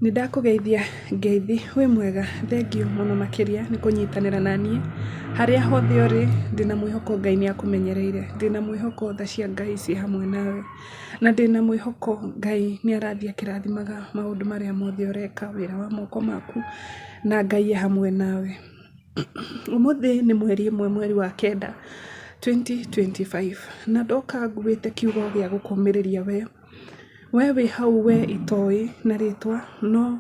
Nĩ ndakũgeithia ngeithi, wĩ mwega? Thengiũ mũno makĩria nĩ kũnyitanĩra naniĩ, harĩa hothe ũrĩ ndĩna mwĩhoko Ngai nĩ akũmenyereire, ndĩna mwĩhoko tha cia Ngai ciĩ hamwe nawe, na ndĩna mwĩhoko Ngai nĩ arathiĩ akĩrathimaga maũndũ marĩa mothe ũreka, wĩra wa moko maku, na Ngai e hamwe nawe. Ũmũthĩ nĩ mweri ĩmwe mweri wa kenda 2025, na ndoka nguĩte kiugo gĩa gũkũmĩrĩria we. We wĩ hau we itoĩ na rĩtwa no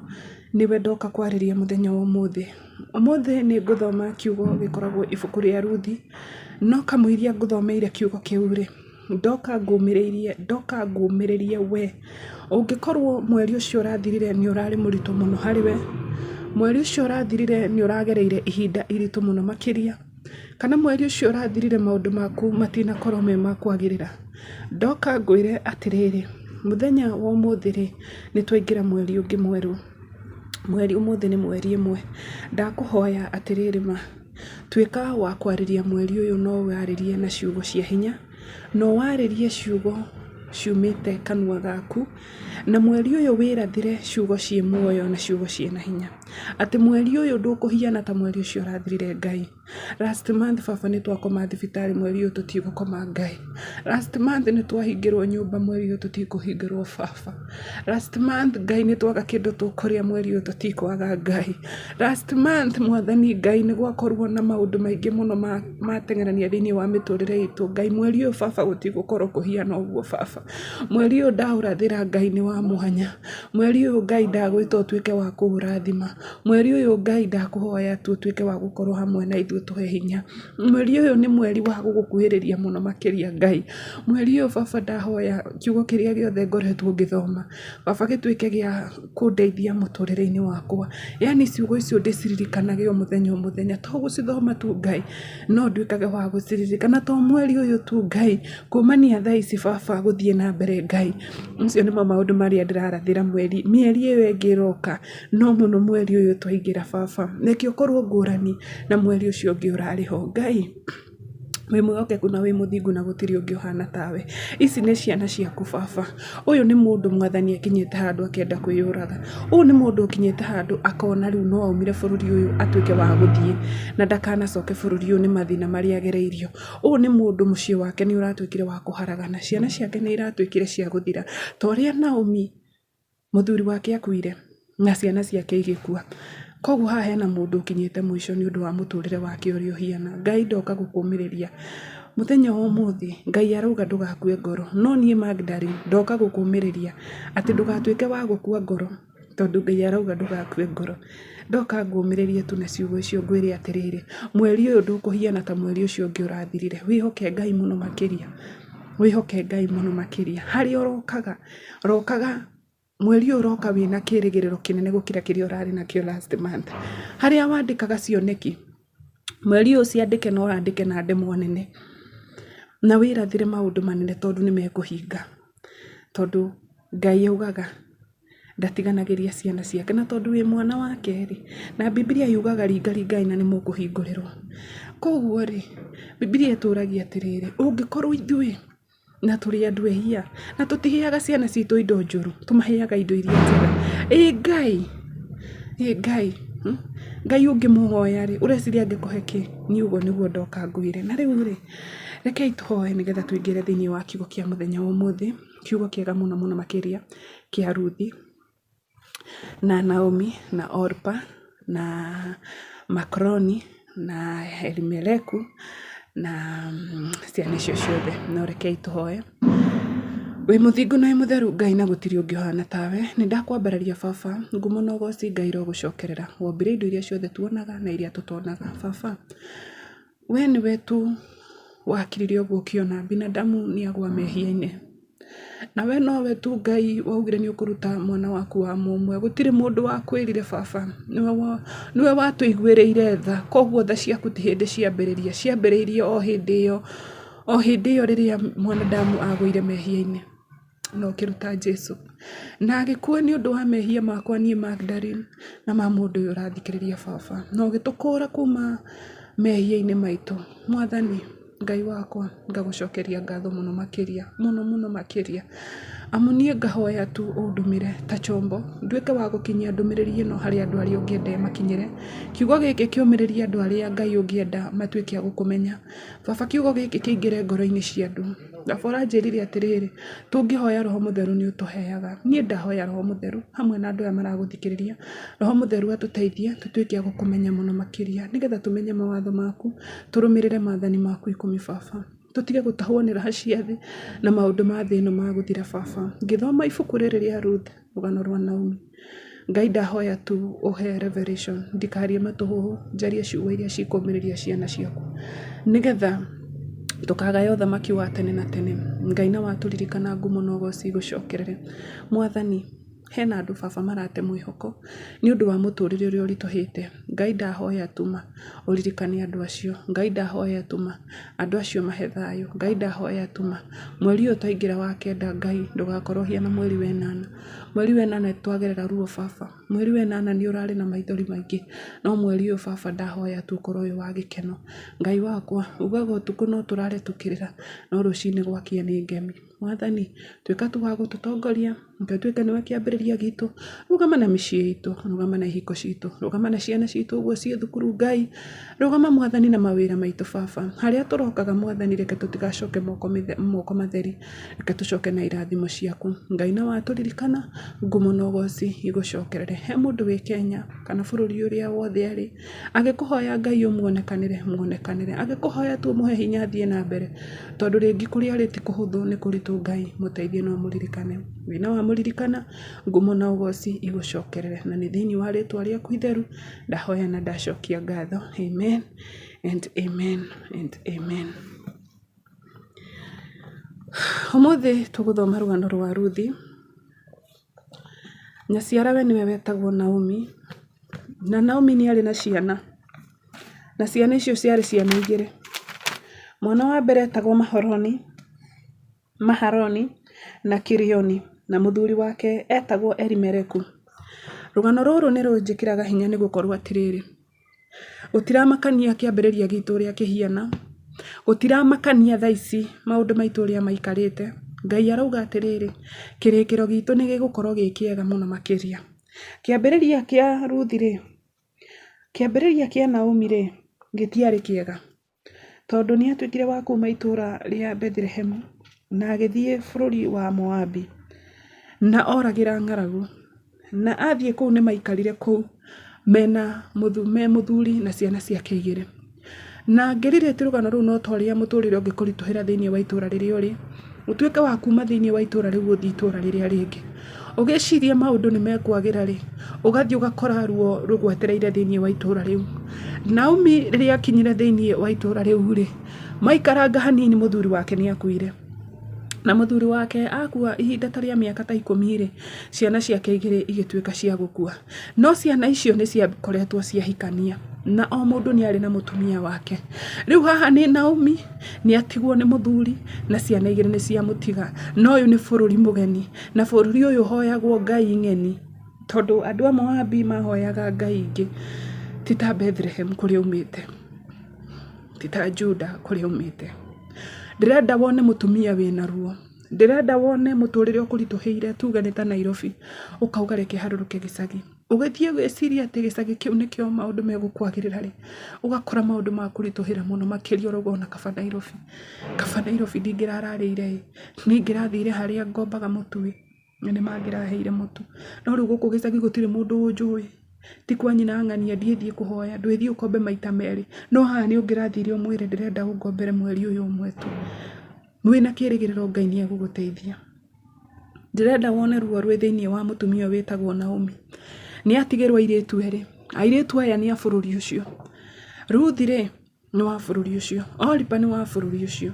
nĩwe ndoka kwarĩria mũthenya wa ũmũthĩ. Ũmũthĩ nĩ ngũthoma kiugo gĩkoragwo ibuku rĩa Ruthi, no kamũiria ngũthomeire kiugo kĩu rĩ, ndoka ngũmĩrĩirie, ndoka ngũmĩrĩrie we. Ũngĩkorwo mweri ũcio ũrathirire nĩ ũrarĩ mũritũ mũno harĩ we, mweri ũcio ũrathirire nĩ ũragereire ihinda iritũ mũno makĩria, Kana mweri ũcio ũrathirire maũndũ maku matinakorwo me ma kwagĩrĩra. Ndoka ngwĩre atĩrĩrĩ, mũthenya wa ũmũthĩ rĩ, nĩ twaingĩra mweri ũngĩ mwerũ. Mweri ũmũthĩ nĩ mweri ĩmwe. Ndakũhoya atĩrĩrĩ ma, tuĩka wa kwarĩria mweri ũyũ na ũwarĩrie na ciugo cia hinya, na ũwarĩrie ciugo ciumĩte kanua gaku, na mweri ũyũ wĩrathĩre ciugo ciĩ muoyo na ciugo ciĩna hinya. Atĩ mweri ũyũ ndũkũhiana ta mweri ũcio ũrathirire Ngai. Last month baba nĩ twakoma thibitarĩ mweri ũyũ tũtigũkoma Ngai. Last month nĩ twahingĩrwo nyũmba mweri ũyũ tũtikũhingĩrwo baba. Last month Ngai nĩ twaga kĩndũ tũkũrĩa mweri ũyũ tũtikwaga Ngai. Last month mwathani Ngai nĩ gwakorwo na maũndũ maingĩ mũno mateng'erania thĩinĩ wa mĩtũrĩre itũ Ngai mweri ũyũ baba gũtigũkorwo kũhiana ũguo baba. Mweri ũyũ ndaũrathĩra Ngai nĩ wa mwanya. Mweri ũyũ Ngai ndagwĩta ũtuĩke wa kũũrathima. Mweri ũyũ Ngai ndakũhoya tu ũtuĩke wa gũkorwo hamwe na ithuĩ ũtũhe hinya. Mweri ũyũ nĩ mweri wa gũgũkuhĩrĩria mũno makĩria Ngai. Mweri ũyũ baba ndahoya kiugo kĩrĩa gĩothe ngoretwo ngĩthoma, baba gĩtuĩke gĩa kũndeithia mũtũrĩre-inĩ wakwa. Yaani ciugo icio ndĩciririkanage o mũthenya o mũthenya, to gũcithoma tu Ngai, no nduĩkage wa gũciririkana. To mweri ũyũ tu Ngai, kumania thaa ici baba gũthiĩ na mbere Ngai. Macio nĩmo maũndũ marĩa ndĩrarathĩra mweri, mĩeri ĩyo ĩngĩ ĩroka, no mũno mweri ũyũ twaingĩra baba, reke ũkorwo ngũrani na mweri ũcio ũngĩ ũrarĩ ho. Ngai wĩ mwĩhokeku na wĩ mũthingu na gũtirĩ ũngĩ ũhana tawe. Ici nĩ ciana ciaku baba, ũyũ nĩ mũndũ mwathani akinyĩte handũ akenda kwĩyũraga, ũyũ nĩ mũndũ ũkinyĩte handũ akona rĩu no aumire bũrũri ũyũ atuĩke wa gũthiĩ na ndakanacoke bũrũri ũyũ nĩ mathĩna marĩa agereirio. Ũyũ nĩ mũndũ mũciĩ wake nĩ ũratuĩkire wa kũharagana, ciana ciake nĩ iratuĩkire cia gũthira, ta ũrĩa Naomi mũthuri wake akuire na ciana ciake igĩkua. Koguo haha hena mũndũ ũkinyĩte mũico nĩ ũndũ wa mũtũrĩre wake ũrĩa ũhiana. Ngai ndoka gũkũmĩrĩria mũthenya wa ũmũthĩ, Ngai arauga ndũgakue ngoro, no niĩ Magdalene ndoka gũkũmĩrĩria atĩ ndũgatuĩke wa gũkua ngoro. Tondũ Ngai arauga ndũgakue ngoro. Ndoka ngũmĩrĩrie tu na ciugo icio ngwĩre atĩrĩrĩ, mweri ũyũ ndũkũhiana ta mweri ũcio ũngĩ ũrathirire. Wĩhoke Ngai mũno makĩria, wĩhoke Ngai mũno makĩria. Harĩa ũrokaga, rokaga mweri ũyũ ũroka wĩna kĩrĩgĩrĩro kĩnene gũkĩra kĩrĩa ũrarĩ nakĩo last month. Harĩa wandĩkaga cioneki, mweri ũyũ ciandĩke na ũrandĩke na ndemwa nene. Na wĩrathĩre maũndũ manene tondũ nĩ mekũhinga. Tondũ Ngai augaga ndatiganagĩria ciana ciake na tondũ wĩ mwana wake rĩ, na Bibilia yugaga ringaringai na nĩ mũkũhingũrĩrwo. Koguo rĩ, Bibilia ĩtũragia atĩrĩrĩ, ũngĩkorwo ithuĩ na tũrĩ andũ ehia na tũtiheaga ciana citũ indo njũru, tũmaheaga indo iria njega, ĩ Ngai, ĩ Ngai, Ngai ũngĩmũhoya rĩ, ũreciria angĩkũhe kĩ? Niĩ ũguo nĩguo ndoka ngwĩre. Na rĩu rĩ, rekei tũhoe nĩgetha tũingĩre thĩiniĩ wa kiugo kĩa mũthenya wa ũmũthĩ. Kiugo kĩega mũno mũno makĩria kĩa Ruthi na Naomi na Orpa na Makroni na Elimeleku na ciana icio ciothe. No rekei tũhoe. Wĩ mũthingu na wĩ mũtheru Ngai na gũtirĩ ũngĩ ũhana tawe. Nĩ ndakwambararia baba, ngumo na ũgoci Ngai irogũcokerera. Wombire indo iria ciothe tuonaga na iria tũtonaga. Baba, we nĩwe tu wakirire ũguo ũkĩona binadamu nĩ agwa mehia-inĩ. Na we nowe tu Ngai waugire nĩ ũkũruta mwana waku wa mũmwe. Gũtirĩ mũndũ wakwĩrire baba, nĩwe watũiguĩrĩire tha. Koguo tha ciaku ti hĩndĩ ciambĩrĩria, ciambĩrĩirie o hĩndĩ ĩyo, o hĩndĩ ĩyo rĩrĩa mwanadamu agũire mehia-inĩ. Na ũkĩruta Jesu. Na agĩkua nĩ ũndũ wa mehia makwa niĩ Magdalene na ma mũndũ ũyũ ũrathikĩrĩria baba. Na ũgĩtũkũra kuma mehia-inĩ maitũ. Mwathani Ngai wakwa ngagũcokeria ngatho mũno makĩria, mũno mũno makĩria. Amu niĩ ngahoya tu ũndũmĩre ta chombo, nduĩke wa gũkinyia ndũmĩrĩri ĩno harĩ andũ arĩa ũngĩenda ĩmakinyĩre. Kiugo gĩkĩ kĩũmĩrĩrie andũ arĩa Ngai ũngĩenda matuĩke a gũkũmenya. Baba kiugo gĩkĩ kĩingĩre ngoro-inĩ cia andũ. Baba ũranjĩrire atĩrĩrĩ, tũngĩhoya roho mũtheru nĩ ũtũheaga. Niĩ ndahoya roho mũtheru hamwe na andũ aya maragũthikĩrĩria, roho mũtheru atũteithie tũtuĩke a gũkũmenya mũno makĩria, nĩgetha tũmenye mawatho maku, tũrũmĩrĩre maathani maku ikũmi baba. Tũtige gũtahwo nĩ raha cia thĩ na maũndũ ma thĩ ĩno ma gũthira baba. Ngĩthoma ibuku rĩrĩ rĩa Ruth, rũgano rwa Naomi, Ngai ndahoya tu ũhe revelation, ndikarie matũhũhũ, njarie ciugo iria cikũmĩrĩria ciana ciaku, nĩgetha tũkagaya ũthamaki wa tene na tene. Ngai na watũririkana ngumo na ũgoci igũcokerere. Mwathani, hena andũ baba marate mwĩhoko nĩ ũndũ wa mũtũrĩre ũrĩa ũritũhĩte. Ngai ndahoya tũma ũririkane andũ acio. Ngai ndahoya tũma andũ acio mahe thayũ. Ngai ndahoya tũma mweri ũyũ twaingĩra wa kenda Ngai ndũgakorwo ũhiana mweri wa ĩnana. Mweri wa ĩnana twagerera ruo baba. Mweri wa ĩnana nĩ ũrarĩ na maithori maingĩ, no mweri ũyũ baba ndahoya tu ũkorwo wĩ wa gĩkeno. Ngai wakwa, ugaga ũtukũ no tũrare tũkĩrĩra, no rũcinĩ gwakĩa nĩ ngemi. Mwathani, tuĩka tu wa gũtũtongoria, reke ũtuĩke nĩwe kĩambĩrĩria gitũ, rũgama na mĩciĩ itũ, rũgama na ihiko citũ, rũgama na ciana citũ ũguo ciĩ thukuru Ngai, rũgama Mwathani na mawĩra maitũ baba, harĩa tũrokaga Mwathani reke tũtigacoke moko matheri, reke tũcoke na irathimo ciaku. Ngai na watũririkana, ngumo na ũgoci igũcokerere. He mũndũ wĩ Kenya kana bũrũri ũrĩa wothe arĩ, agĩkũhoya Ngai ũmuonekanĩre, muonekanĩre. Agĩkũhoya tu ũmũhe hinya athiĩ na mbere, tondũ rĩngĩ kũrĩa arĩ ti kũhũthũ nĩ kũritũ Ngai mũteithie na ũmũririkane. Ngai na wamũririkana, ngumo na ũgoci igũcokerere. Na nĩ thĩinĩ wa rĩtwa rĩaku itheru, ndahoya na ndacokia ngatho. Amen and amen and amen. Ũmũthĩ tũgũthoma rũgano rwa Ruthi. Nyaciarawe nĩwe wetagwo Naomi, na Naomi nĩ arĩ na ciana, na ciana icio ciarĩ ciana igĩrĩ. Mwana wa mbere etagwo Mahoroni, Maharoni na Kirioni, na mũthuri wake etagwo Elimeleku. Rũgano rũrũ nĩ rũnjĩkĩraga hinya nĩ gũkorwo atĩrĩrĩ, Gũtiramakania kĩambĩrĩria gitũ ũrĩa kĩhiana, gũtiramakania thaa ici maũndũ maitũ ũrĩa maikarĩte, Ngai arauga atĩrĩrĩ, kĩrĩkĩro gitũ nĩ gĩgũkorwo gĩ kĩega mũno makĩria. Kĩambĩrĩria kĩa Ruthi rĩ, kĩambĩrĩria kĩa Naomi rĩ, gĩtiarĩ kĩega. Tondũ nĩ atuĩkire wa kuma itũũra rĩa Bethilehemu na agĩthiĩ bũrũri wa Moabi na oragĩra ng'aragu. Na athiĩ kũu nĩ maikarire kũu mena me mũthuri na ciana ciake igĩrĩ. Na ngĩ relate rũgano rũu no ta ũrĩa mũtũrĩre ũngĩkũritũhĩra thĩinĩ wa itũũra rĩrĩa ũrĩ, ũtuĩke wa kuma thĩinĩ wa itũũra rĩu ũthiĩ itũũra rĩrĩa rĩngĩ. Ũgĩciria maũndũ nĩ mekwagĩra rĩ, ũgathiĩ ũgakora ruo rũgwetereire thĩinĩ wa itũũra rĩu. Naomi rĩrĩa akinyire thĩinĩ wa itũũra rĩu rĩ, maikaranga hanini mũthuri wake nĩ akuire. Na mũthuri wake akua ihinda ta rĩa mĩaka ta ikũmi rĩ, ciana ciake igĩrĩ igĩtuĩka cia gũkua. No ciana icio nĩ ciakoretwo ciahikania, na o mũndũ nĩ arĩ na mũtumia wake. Rĩu haha nĩ Naomi, nĩ atigwo nĩ mũthuri, na ciana igĩrĩ nĩ ciamũtiga. Na ũyũ nĩ bũrũri mũgeni, na bũrũri ũyũ ũhoyagwo ngai ng'eni, tondũ andũ a Moabi mahoyaga ngai ingĩ, ti ta Bethlehem kũrĩa aumĩte, ti ta Juda kũrĩa aumĩte. Ndĩrenda wone mũtumia wĩna ruo. Ndĩrenda wone mũtũrĩre ũkũritũhĩire tuge nĩ ta Nairobi, ũkauga reke harũrũke gĩcagi. Ũgĩthiĩ gwĩciria atĩ gĩcagi kĩu nĩkĩo maũndũ megũkwagĩrĩra rĩ, ũgakora maũndũ makũritũhĩra mũno makĩria ũrauga ona kaba Nairobi. Kaba Nairobi ndingĩrararĩire ĩ, niĩ ingĩrathire harĩa ngombaga mũtu ĩ, na nĩ mangĩraheire mũtu. No rĩu gũkũ gĩcagi gũtirĩ mũndũ ũnjũĩ, ti kwa nyina ng'ania ndiĩthiĩ kũhoya, ndwĩthiĩ ũkombe maita merĩ. No haha nĩ ũngĩrathire ũmwĩre ndĩrenda ũngombere mweri ũyũ ũmwe tu. Wĩna kĩrĩgĩrĩro Ngai nĩ egũgũteithia. Ndĩrenda wone ruo rwĩ thĩinĩ wa mũtumia ũyũ wĩtagwo Naomi. Nĩ atigĩrwo airĩtu erĩ. Airĩtu aya nĩ a bũrũri ũcio. Ruthi rĩ, nĩ wa bũrũri ũcio. Oripa nĩ wa bũrũri ũcio.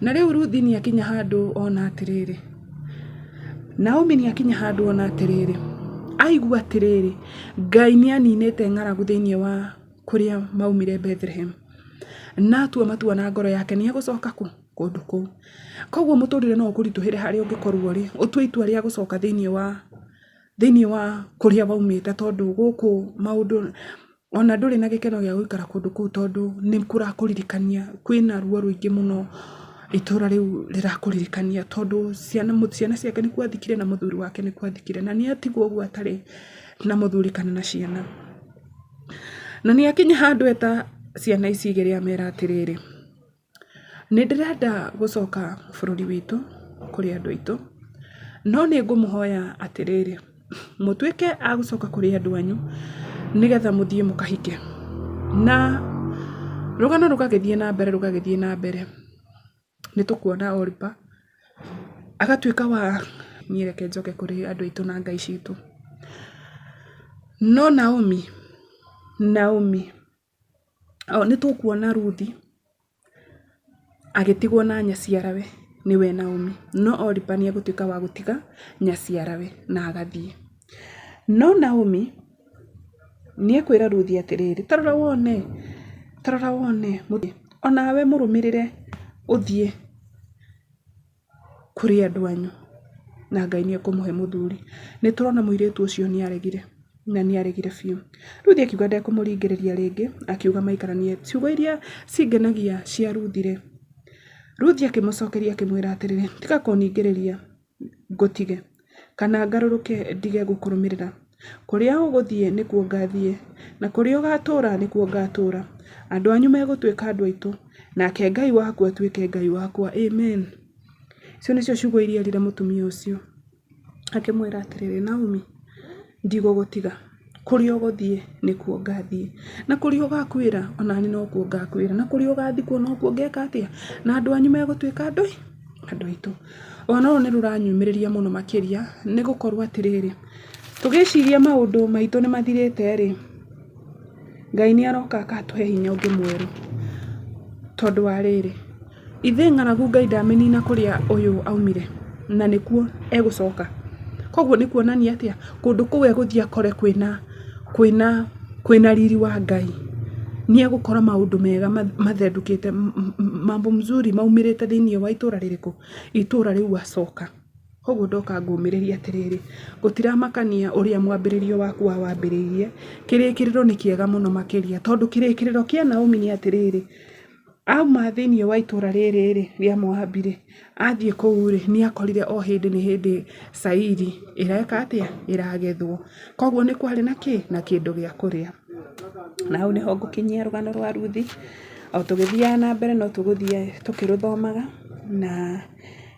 Na rĩu Ruthi nĩ akinya handũ ona atĩrĩrĩ, Naomi nĩ akinya handũ ona atĩrĩrĩ, aigua atĩrĩrĩ, Ngai nĩ aninĩte ng'aragu thĩinĩ wa kũrĩa maumire Bethlehem. Na atua matua na ngoro yake nĩ egũcoka kũ? Kũndũ kũu. Koguo mũtũrĩre no ũkũritũhĩre harĩa ũngĩkorwo ũrĩ, ũtue itua rĩa gũcoka thĩinĩ wa thĩinĩ wa kũrĩa waumĩte tondũ gũkũ maũndũ ona ndũrĩ na gĩkeno gĩa gũikara kũndũ kũu tondũ nĩ kũrakũririkania kwĩna ruo rũingĩ mũno. Itũra rĩu rĩrakũririkania tondũ ciana ciana ciake nĩkuo athikire na mũthuri wake nĩkuo athikire. Na nĩ atigwo ũguo atarĩ na mũthuri kana na ciana. Na nĩ akinya handũ eta ciana ici igĩrĩ amera atĩrĩrĩ, nĩ ndĩrenda gũcoka bũrũri witũ kũrĩ andũ aitũ, no nĩ ngũmũhoya atĩrĩrĩ, mũtuĩke a gũcoka kũrĩ andũ anyu nĩgetha mũthiĩ mũkahike. Na rũgano rũgagĩthiĩ na mbere rũgagĩthiĩ na mbere, nĩ tũkuona Oripa agatuĩka wa niĩ reke njoke kũrĩ andũ aitũ na ngai citũ. No Naomi, Naomi, nĩ tũkuona Ruthi agĩtigwo na nyaciarawe nĩwe Naomi, no Oripa nĩ egũtuĩka wa gũtiga nyaciarawe na agathiĩ. No Naomi nĩ ekwĩra Ruthi atĩrĩrĩ, ta rora wone, ta rora wone, onawe mũrũmĩrĩre ũthiĩ kũrĩ andũ anyu na Ngai nĩ ekũmũhe mũthuri. Nĩ tũrona mũirĩtu ũcio nĩ aregire na nĩ aregire biũ. Ruthi akiuga ndekũmũringĩrĩria rĩngĩ, akiuga maikaranie. Ciugo iria cingenagia cia Ruthi rĩ, Ruthi akĩmũcokeria akĩmwĩra atĩrĩrĩ, tiga kũningĩrĩria ngũtige, kana ngarũrũke ndige gũkũrũmĩrĩra. Kũrĩa ũgũthiĩ nĩkuo ngathiĩ, na kũrĩa ũgatũũra nĩkuo ngatũũra. Andũ anyu megũtuĩka andũ aitũ, nake Ngai waku atuĩke Ngai wakwa. Amen. Icio nĩcio ciugo iria erire mũtumia ũcio. Akĩmwĩra atĩrĩrĩ, Naomi, ndigũgũtiga. Kũrĩa ũgũthiĩ nĩkuo ngathiĩ, na kũrĩa ũgakuĩra onaniĩ nokuo ngakuĩra, na kũrĩa ũgathikwo nokuo ngeka atĩa, na andũ anyu megũtuĩka andũ andũ aitũ. Rũgano rũrũ nĩ rũranyumĩrĩria mũno makĩria nĩ gũkorwo atĩrĩrĩ, tũgĩciria maũndũ maitũ nĩ mathirĩte rĩ, Ngai nĩ aroka akatũhe hinya ũngĩ mwerũ. Tondũ wa rĩrĩ, ithĩ ng'aragu Ngai ndamĩnina kũrĩa ũyũ aumire na nĩkuo egũcoka. Koguo nĩ kuonania atĩa? Kũndũ kũu egũthiĩ akore kwĩna kwĩna kwĩna riri wa Ngai. Nĩ egũkora maũndũ mega mathendũkĩte, mambo mzuri maumĩrĩte thĩiniĩ wa itũra rĩrĩkũ? Itũra rĩu acoka. Koguo ndoka ngũmĩrĩrie atĩrĩrĩ, gũtiramakania ũrĩa mwambĩrĩrio waku wa wambĩrĩirie, kĩrĩkĩrĩro nĩ kĩega mũno makĩria. Tondũ kĩrĩkĩrĩro kĩa Naomi nĩ atĩrĩrĩ, auma thĩiniĩ wa itũra rĩrĩ rĩ, rĩa Moabi rĩ, athiĩ kũu rĩ, nĩ akorire o hĩndĩ nĩ hĩndĩ cairi ĩreka atĩa? Ĩragethwo. Koguo nĩ kwarĩ na kĩ? Na kĩndũ gĩa kũrĩa. Na hau nĩho ngũkinyia rũgano rwa Ruthi. O tũgĩthiaga na mbere no tũgũthiĩ tũkĩrũthomaga na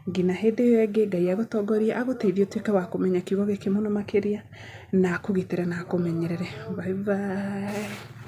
nginya hĩndĩ ĩyo ĩngĩ Ngai agũtongorie, agũteithie ũtuĩke wa kũmenya kiugo gĩkĩ mũno makĩria, na akũgitĩre na akũmenyerere. Bye bye.